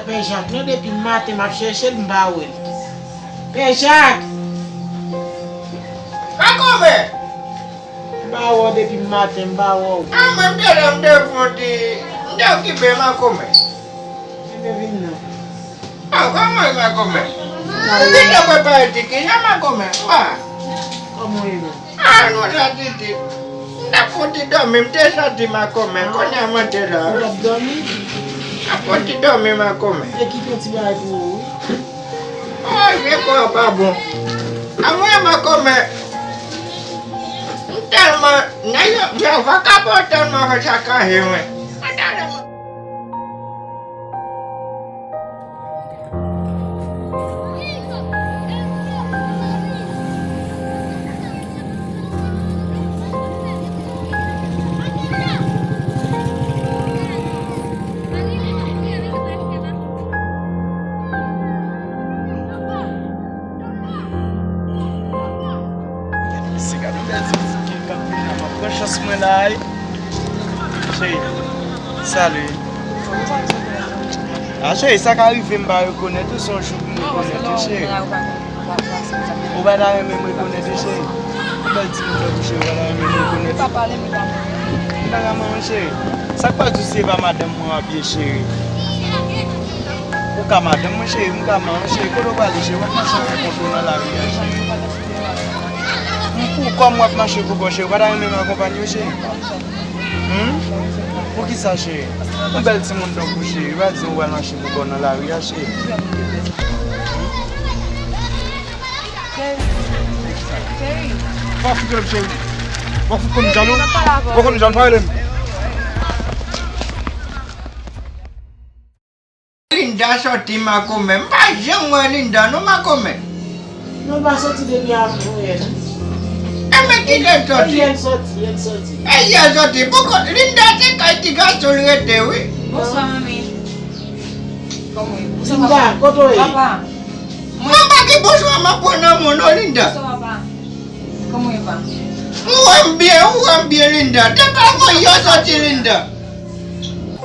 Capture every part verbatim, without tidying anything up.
Pè Jak, non, depi maten m ap chèche l, m pa wè l. Pè Jak! Makomè! M pa wè w depi maten, m pa wè w. A, mwen, m te la, m te fon ti, m te okipe, Makomè. Mwen te vin nan. A, kòman, Makomè? Ou gentan prepare ti kisa, Makomè? Wa! Kòman w ye menm? A, nou la, titi. M t ap fon ti dòmi, m te sòti, Makomè. Kounye a mwen te la. Ou t ap dòmi? M t ap fon ti dòmi, Makomè. E kite yon ti bagay pou ou, wi. Ay, vye kò a pa bon. Anmwey, Makomè. M tèlman, nèg yo, yo vakabon tèlman fè sakaje mwen. Gade misye, gade bèl ti misye k ap vin la, m ap pran chans mwen la, wi. Cheri, salut. A, cheri, sa ka rive m pa rekonèt ou, se yon jou pou m rekonèt ou, cheri. Ou pa ta renmen m rekonèt ou, cheri? Ou bèl timoun tankou cheri, ou pa ta renmen m rekonèt ou? M pa ka manman, cheri. Sa k pa di w si e pa madanm mwen w ap ye, cheri? Ou ka madanm mwen, cheri, m ka manman, cheri. Kote w prale, cheri? W ap mache pou kont ou nan lari a, cheri. M pou kò m w ap mache pou kò, cheri. Ou pa ta renmen m akonpanye w, cheri? Humm? Poukisa, cheri? Yon bèl timoun tankou w, cheri, pa di m w pral mache pou kò w nan lari a, cheri. Cheri. Pa fout rele m, cheri. Pa fout konn jan nou. Pa konn jan nou, pa rele m. Linda sòti, Makomè. M pa janm wè Linda non, Makomè. Non, pa sòti depi avan yè non. Enben, kilè l sòti? E yè l sòti, yè l sòti. E yè l sòti. Poko, Linda se kay ti gason l rete, wi. Bonswa, manmi. Kòman w ye? Linda, kote w ye? Papa. Mwen pa gen bonswa m ap pran nan men w non, Linda. Bonswa, papa. Kòman w ye, pa? Ou wè m byen, ou wè m byen, Linda. Depi avan yè w sòti, Linda.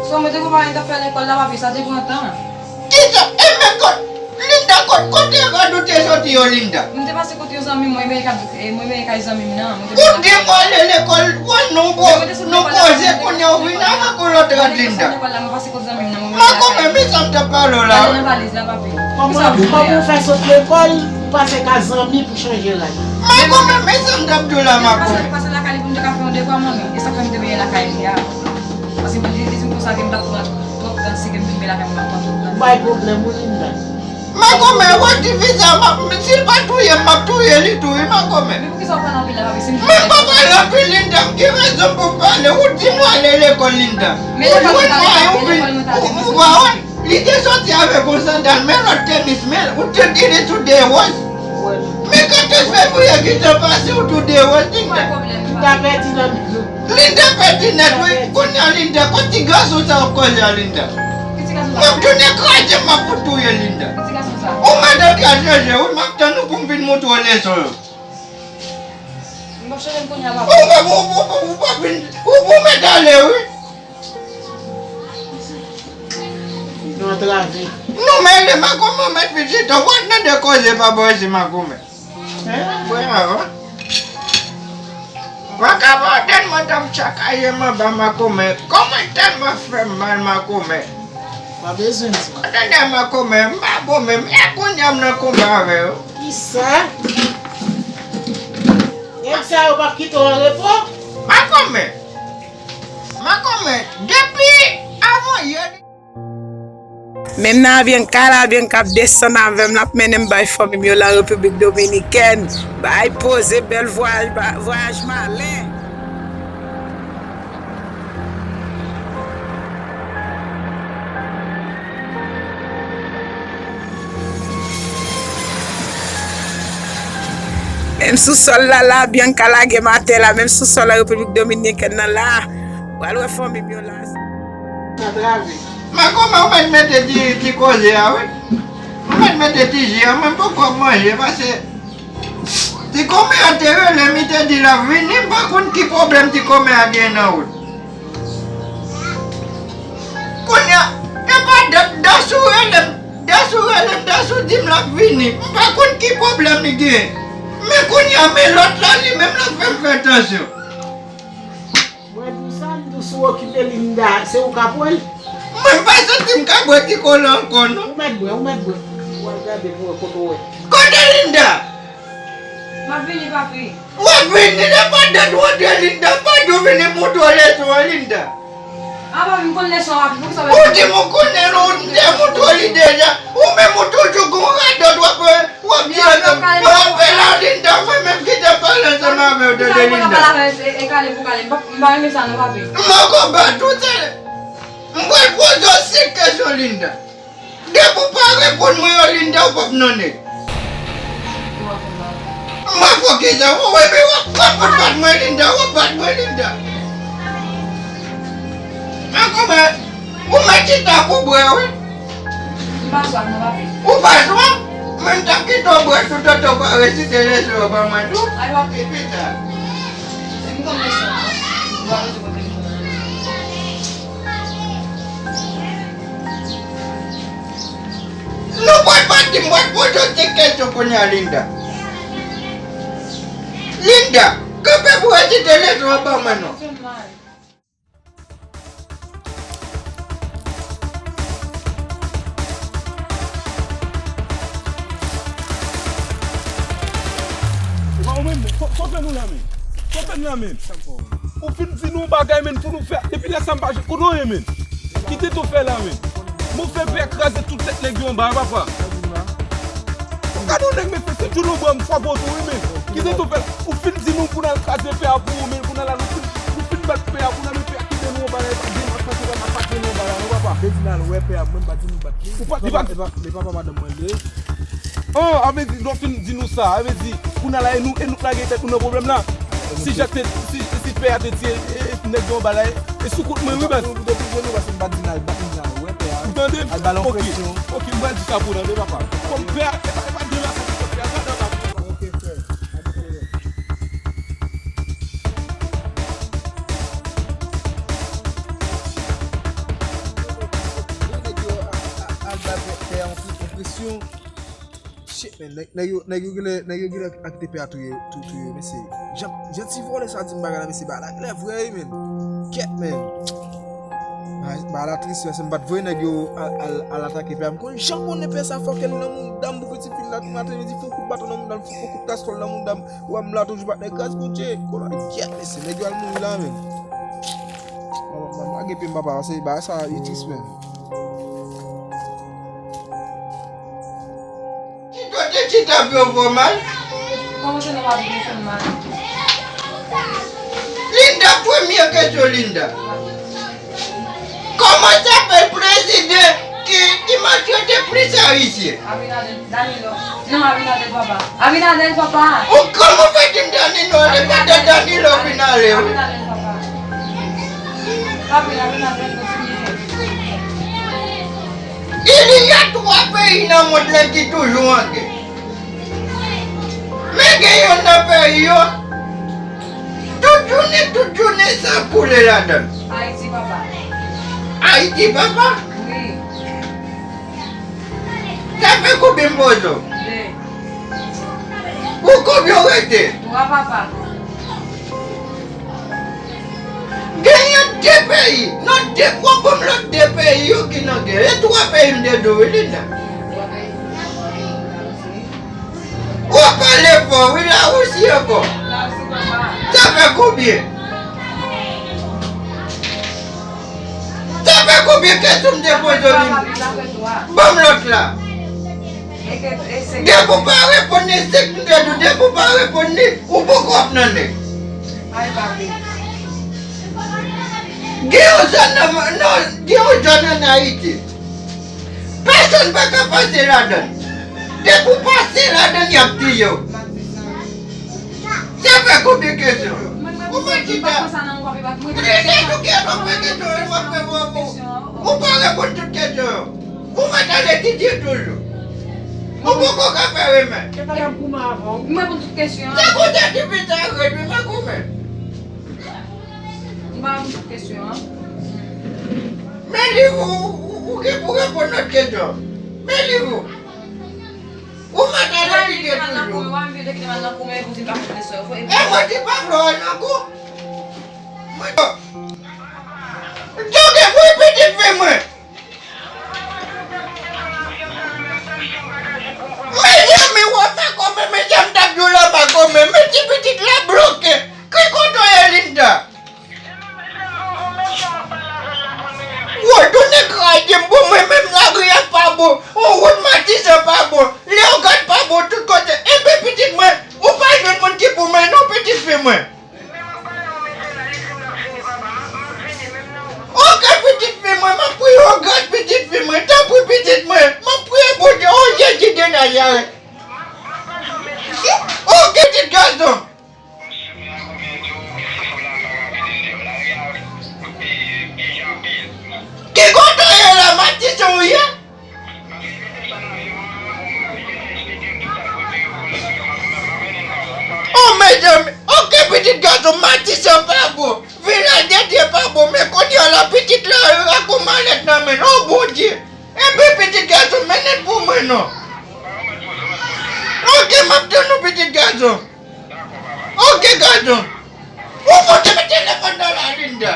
Sou mwen te konprann li t ap fè lekòl la, papi, sa te pran tan. Kisa? Enben, kot, Linda, kot, kote rad ou te sòti yo, Linda? Mwen te pase kote yon zanmi mwen, mwen te, mwen te kay zanmi m nan. Ou di m w ale lekòl, wè nou, bon, nou koze, kounye a ou vin avèk yon lòt rad, Linda. Makomè, men sa m t ap pale w la. Kòman, kòman w fè sot lekòl, ou pase ka zanmi pou chanje rad? Makomè, men sa m t ap di w la, Makomè. Pase lakay li pou m te ka fè yon devwa, manmi. E sa k fè m te benyen lakay li a. Paske mwen te di m konsa ke m t ap pran twòp tan, si ke m vin lakay mwen, m ap pran twòp tan. Bay pwoblèm, wi, Linda. Makomè, wè ti fi sa, m ap, si l pa touye m, m ap touye li tou, wi, Makomè. Men poukisa w pale anpil la, papi? Si m... Men m pa pale anpil, Linda, m gen rezon pou m pale. Ou di m w ale lekòl, Linda. Ou jwenn mwayen, ou vin, ou, ou pa wè. Li te sòti avèk yon sandal, men lòt tenis, men ou te di li tou de wòz. Men katòz fevriye ki te pase, ou tou de wòz, Linda. M ta pèdi nan Linda pèdi nèt, wi. Kounye a, Linda, kot ti gason sa w ap koze a, Linda? Mwen m tounen kraze, m ap fout touye Linda. Ou mèt antre al chanje, wi, m ap tann ou pou m vin montre w leson yo. Ou pa, ou, ou, ou, ou pa vin, ou, ou mèt ale, wi. Nou antrave. Nou mele Makomè, mèt vin chita, w ap tande koze pa bò isi, Makomè. Hein? Bravo. Vakabon tèlman t ap sakaje m anba, Makomè. Kòman tèlman fè m mal, Makomè. Pa bezwen di. Kote nèg Makomè, m pa bon menm. E kounye a m nan konba avè yo. Kisa? Nèg sa yo p ap kite w an repo? Makomè. Makomè, depi avan yè. Menm nan avyon, kay la, avyon k ap desann avè m, l ap mennen m bay fanmi m yo la Repiblik Dominikèn. Bay poze, bèl vwayaj, ba-, vwayaj malen. Menm sou sòl la, la, Bianca lage m atè la, menm sou sòl la, Repiblik Dominikèn nan la. Pral wè fanmi m yo la. Sa trave. Makomè, ou mèt mete ti, ti koze a, wi. Ou mèt mete ti ji a, mwen poko manje, paske ti kòmè a te rele m, li te di l ap vini, m pa konn ki pwoblèm ti kòmè a gen nan wout. Kounye a, e pa dat Dasou rele m, Dasou rele m, Dasou di m l ap vini. M pa konn ki pwoblèm li genyen. Men kounye a, men lòt la, li menm l ap fè m fè tansyon. Mwen di w sa, m di w si w okipe Linda, se ou k ap wè l. Mwen m pa santi m ka bwè ti kola ankò, non. Ou mèt bwè, ou mèt bwè. W al gade pou w wè kote w wè. Kote Linda? M ap vini, papi. W ap vini, lè pa dat w antre, Linda, pa di w vini moutre w leson an, Linda. A, papi, m konn leson an, papi, poukisa w... Ou di m ou konnen, non, ou te moutre w li deja. Ou menm ou toujou gon radòt w ap, w ap di ansanm. Yo, yo, kale. Yo, apre la, Linda, mwen menm ki te pale ansanm avè w, tande, Linda. Sa m konn pale avè e, e kale pou kale, m pa, m pa renmen sa non, papi. M poko bat ou, se, m pral poze w senk kesyon, Linda. Depi w pa reponn mwen yo, Linda, w p ap nan nèg. M pa fè w kisa, w wè, men w ap, w ap bat mwen, Linda, w ap bat mwen, Linda. An kòman, ou mèt chita pou bwè, wi. M pa swaf non, papi. Ou pa swaf? Men m t ap kite w bwè toutotan w pa resite leson an ban mwen tou. Ay, papi. Epi sa. M konn leson an. M pa bezwen konte leson an. Nou pral pati, m pral poze w ti kesyon kounye a, Linda. Linda, kanpe pou resite leson an ban mwen non. Epa ou menm, ko-, kote nou la menm? Kote nou la menm? Ou fin di nou bagay menm pou nou fè. Depi lè sa m pa jwenn kote w ye menm. Kite tou fè la menm. Mwen fè pè kraze tout tèt nèg yo anba a, papa. Ou gade yon nèg, men fè se djoulo bwa m fwa gwo tou wi men. Kite tou fè la. Ou fin di nou pou n al kraze pè a pou ou men pou n al la nou fin, nou fin bat pè a pou n al men pè a kite nou anba la, e pa gen m ap pase la, n ap pase nou anba la non papa. Vle di n al wè pè a, mwen m pa di nou bat li. Ou pa, li pa, li pa, li papa madanm mwen li ye. An, a vle di, lè w fin di nou sa, a vle di, pou n al la, e nou, e nou k lage tèt nou nan pwoblèm la. Si Jacques te, si, si pè a te tiye, e, e, nèg yo anba la, e, e sou kont mwen wi baz. Ou te touche nou paske m pa t di n al bat, m di n al wè pè a. Ou tande? Al ba l yon presyon. Ok, m pral di sa pou w tande papa. Kòm pè a, e pa, e pa de la sa ki sot pè a, gade anba. Ok, frè. Pa gen pwoblèm. Nèg yo a, a, a, al ba pè, pè a yon presyon. Shit, man. Nèg, nèg yo, nèg yo genlè, nèg yo genlè ak te pè a touye, tou-, touye, mesye. Jan, jan ti vòlè sa di m bagay la, mesye, bagay la genlè vrè wi, man. Kèt, man. Bagay, bagay la tris, mesye, m pa t voye nèg yo al, al, al atake pè a. M konn jan konnen pè sa fòkè l nan mouda m pou piti fi l la, tout maten, li di fè yon kout baton nan mouda m, fè yon kout kastwòl nan mouda m. Ou wè m la toujou patnè kraz koutje. Kola, kèt, mesye, nèg yo al mouri la, man. Mwen, mwen, mwen lage pye m, papa, se bagay sa, li tris, man. Tito te chita pou yo fè w mal? Kòman se nou pa vin fè m mal? Linda, premye kesyon, Linda. Kòman se apèl prezidan ki, ki maltrete plis ayisyen? Abinader, Danilo. Non, Abinader, papa. Abinader, papa. Ou kòman fè di m Danilo? Se pa de Danilo fin ale, wi. Abinader, papa. Papi, Abinader, kontinye. Il y a twa peyi nan mond lan ki toujou an gè. Men gen yonn nan peyi yo, tout jounen, tout jounen, san koule ladan l. Ayiti, papa. Ayiti, papa? Wi. Sa fè konbyen m poze w? De. Pou konbyen w rete? Twa, papa. Genyen de peyi, nan de pwoblèm lòt de peyi yo ki nan gè. E twa peyi m te di w wi, Linda. Ou ap pale fò, wi, Larisi ankò. Sa fè konbyen? Sa fè konbyen kesyon m te poze w, Linda? Ban m lòt la. Depi w pa reponn li, sèk m te di w, depi w pa reponn li, ou poko ap nan nèg. Gen yon zòn nan, nan, gen yon zòn ann Ayiti. Pèsonn pa ka pase ladan l. Depi w pase ladan l, y ap tiye w. Sa fè konbyen kesyon? Ou mèt chita. Rete sou kèt w ap fè kesyon yo, w ap fè vòvò. Ou pa reponn tout kesyon yo. Ou mèt al etidye toujou. Ou poko ka fè remèd. M reponn tout kesyon an. Se konsa ti fi sa ret wi, makomè. M pa reponn tout kesyon an. Men li, ou, ou, ou Ki pou reponn lòt kesyon. Men li ou. Ou mèt ale pike toujou. E mwen ki pa vle w al nan kou. Mwen. Joge pou pitit fi mwen. Mezanmi, w pa kòmen, mezanmi, m t ap di w la pa kòmen, men ti pitit la bloke. Ki kote w ye, Linda? Woy, tounen kraze m pou mwen menm, lari a pa bon. On wout Matisan pa bon. Leyogàn pa bon tout kote. Enben pitit mwen, ou pa jwenn moun ki pou mennen w, pitit fi mwen. Oke pitit fi mwen, m ap priye w, gad pitit fi mwen, tanpri pitit mwen, m ap priye Bondye, o Jezi de Nazarèt. Oke pitit gason. Ki kote w ye la, Matisan ou ye? Oh, mezanmi, oke, pitit gason, Matisan pa bon, vilaj de Dye pa bon, men kounye a la, pitit la, ak yon malèt nan men l, oh, Bondye, epi pitit gason, mennen l pou mwen non. Oke, m ap tann ou, pitit gason. Oke, gason. Ou fout met telefòn nan la, Linda.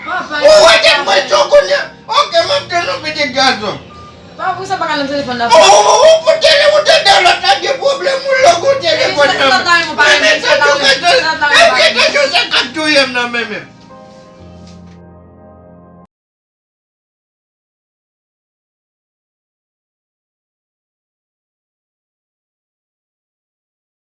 Ou wè tèt mwen cho kounye a. Oke, m ap tann ou, pitit gason. Papa, pou sa pa ka nan telefòn nan. Ou, ou, ou fout tele-, ou tande lòt la gen pwoblèm, ou lòk ou telefòn nan. Epi sa k ap touye m nan men menm.